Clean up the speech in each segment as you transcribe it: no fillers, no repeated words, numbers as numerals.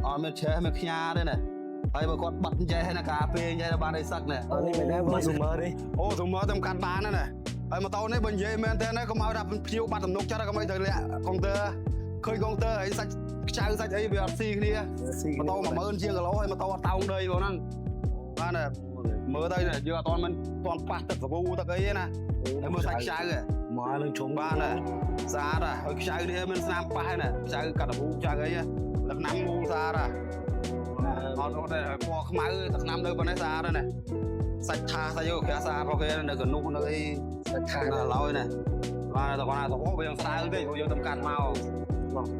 អត់មានឆេះមានខ្ញាទេណាហើយបើគាត់បាត់ចេះណាការពេលចេះបានអីសឹកណា អូនេះមិនដែរបង Zoomer នេះ អូ Zoomer តែកាត់បានណាហើយម៉ូតូនេះបើនិយាយមែនទេណាកុំឲ្យថាភ្ញៀវបាត់ទំនុកចិត្តកុំឲ្យត្រូវលាក់កុងទ័រឃើញកុងទ័រហើយសាច់ខ្ចៅសាច់អីវាអត់ស៊ីគ្នាម៉ូតូ10000ជាងគីឡូហើយម៉ូតូអត់តោងដីបងហ្នឹងបាទមើលទៅយើងអត់ទាន់មិនទាន់ប៉ះទឹកសាប៊ូទឹកអីទេណាហើយមើលសាច់ខ្ចៅ មកនឹងជុំ បាទណាស្អាតហើយខ្ចៅនេះមានស្នាមប៉ះណាខ្ចៅកាត់សាប៊ូខ្ចៅអីទឹកឆ្នាំមូលស្អាតអត់អត់ទេពណ៌ខ្មៅទឹកឆ្នាំនៅប៉ុណ្ណេះស្អាតណាសាច់ឆាសាច់យកក្រាស្អាតរបស់គេនៅកនុះនៅអី សាច់ខា នៅឡើយណាបាទតែគាត់ថាអូវាยังស្ដើងតិចព្រោះយើងទៅកាត់មក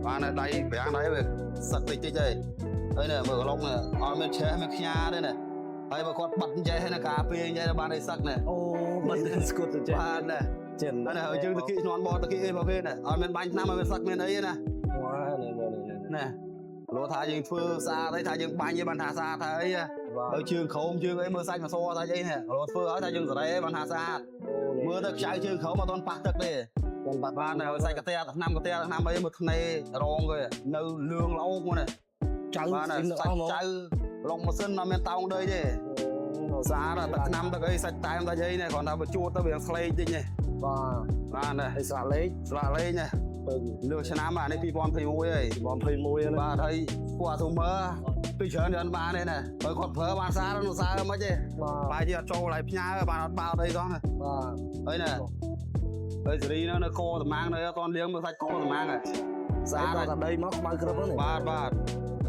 បាទនៅដៃប្រាំងដៃវាសឹកតិចតិចហើយហើយនេះមើលក្លុកនេះអត់មានឆេះមានខ្ញាទេណាហើយបើគាត់បាត់ចេះណាការពារចេះបានអីសឹកណា អូបាត់ស្គត់ទៅចេះ បាទណា ចិន ហើយហើយយើងទៅគីឈ្នន់បតទៅគីអីរបស់គេណាអត់មានបាញ់ឆ្នាំអត់មានសឹកមានអីណា វ៉ានេះនេះនេះ ណាលោថាយើងធ្វើស្អាតអីថាយើងបាញ់ឯងបានថាស្អាតថាអី បាទ ហើយជើងក្រោមជើងអីមើលសាច់មកសសាច់អីនេះលោធ្វើឲ្យថាយើងសេរីឯងបានថាស្អាតមើលទៅខ្ចៅជើងក្រោមអត់ទាន់ប៉ះទឹកទេ បានបាត់ បាទហើយសាច់កាទេឆ្នាំកាទេឆ្នាំអីមើលធ្នេរងគេនៅលឿងល្អមកនេះ ចៅ បាទ ស៊ី សាច់ អស់មក ចៅឡុងម៉ាស៊ីនអត់មានតោងដីទេស្អាតទឹកឆ្នាំទឹកអីសាច់តែមសាច់អីនេះគ្រាន់តែបញ្ជួតទៅវាស្លេកតិចនេះ បាទ បាទនេះ ហើយស្លាកលេខ ស្លាកលេខនេះ ពឹង លើឆ្នាំអានេះ2021ហើយ 2021ណា បាទហើយពួកអាស៊ូមើពីច្រើនច្រើនបានទេណាបើគាត់ប្រើបានសារនោះសារមិនទេ បាទ បាយជាអត់ចូលហើយផ្ញើបានអត់បោតអីសោះណា បាទ ហើយណាហើយសេរីនោះនៅកតំណាងនៅអត់ទាន់លៀងមើលសាច់កតំណាងស្អាត តែដីមកខ្មៅក្រឹបហ្នឹង បាទបាទ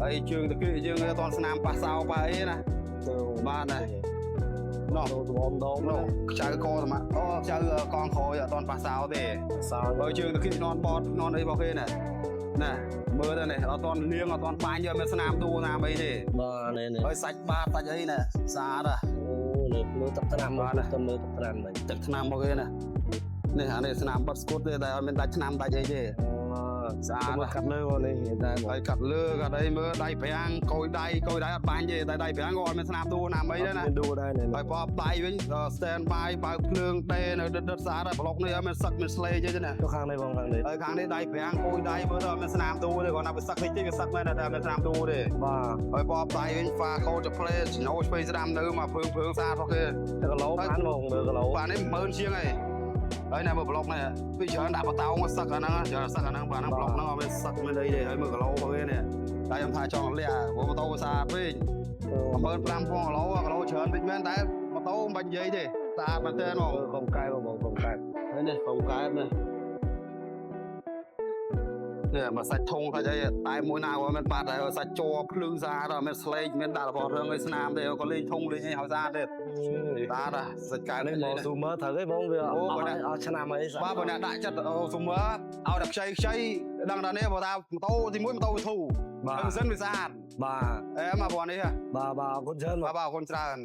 ហើយជើងតគីជើងអត់ទាន់ស្នាមប៉ះសោប៉ះអីណា ទៅ បាទណានោះ ទៅដមដម នោះខ្ចៅកតំណាងអូខ្ចៅកងក្រោយអត់ទាន់ប៉ះសោទេ សោ ហើយជើងតគីនន់បតនន់អីរបស់គេណាណាមើលទៅនេះអត់ទាន់លៀងអត់ទាន់បាញ់យកមានស្នាមដួលស្នាមអីទេ បាទនេះនេះ ហើយសាច់បាតសាច់អីណាស្អាតហ៎ អូនេះមើលទឹកថ្នាំទៅមើលទឹកថ្នាំហ្នឹង ទឹកថ្នាំមកគេណានេះអានេះស្នាមបាត់ស្គត់ទេតែអត់មានដាច់ថ្នាំដាច់អីទេស្អាត មកកាត់លើបងនេះដែរ ហើយកាត់លើកាត់អីមើលដៃប្រាំងកយដៃកយដៃអត់បាញ់ទេតែដៃប្រាំងក៏អត់មានស្នាមដួលណាមអីដែរណា ដួលដែរនេះ ហើយបបដៃវិញ stand by បើកភ្លើងដេនៅដិតដិតស្អាតហើយប្លុកនេះអត់មានសឹកមានស្លេកទេណា ទៅខាងនេះបងខាងនេះ ហើយខាងនេះដៃប្រាំងកយដៃមើលទៅអត់មានស្នាមដួលទេគ្រាន់តែវាសឹកតិចតិចវាសឹកមែនតែអត់មានស្នាមដួលទេ បាទ ហើយបបដៃវិញហ្វាកោចផ្លេឆ្នោឆ្វេងស្ដាំនៅមកភើងភើងស្អាតផងគេ ទៅគីឡូបានបងមើលគីឡូ បាទនេះ10000ជាងហើយហើយណាមើលប្លុកនេះពីច្រើនដាក់បតោងសឹកអាហ្នឹងច្រើនសឹកអាហ្នឹងបាទហ្នឹងប្លុកហ្នឹងអត់មានសឹកមានអីទេហើយមើលគីឡូរបស់គេនេះតែខ្ញុំថាចង់លាក់ព្រោះម៉ូតូវាស្អាតពេក15000គីឡូគីឡូច្រើនតិចមែនតែម៉ូតូមិនបាច់និយាយទេស្អាតមែនទែនហ្មង កុំកែបងកុំកែ ហើយនេះកុំកែបនេះនេះមកសាច់ធុងសាច់អីតែមួយណាក៏មិនបាត់ដែរសាច់ជ័រភ្លឺស្អាតអត់មានស្លេកមានដាក់របស់រឿងអីស្នាមទេក៏លេងធុងលេងអីឲ្យស្អាតទេស្អាតសាច់កែ នេះ នេះ មក Zoomer ត្រូវទេបងវាអស់ឆ្នាំអី បាទបើអ្នកដាក់ចិត្តអូសុំមើលឲ្យតែខ្ចីខ្ចីដឹងដល់នេះបើថាម៉ូតូទី1ម៉ូតូវាធូរ បាទ ម៉ាស៊ីនវាស្អាត បាទ អែមកព្រោះនេះហ៎ បាទបាទអរគុណច្រើន បាទបាទអរគុណច្រើន។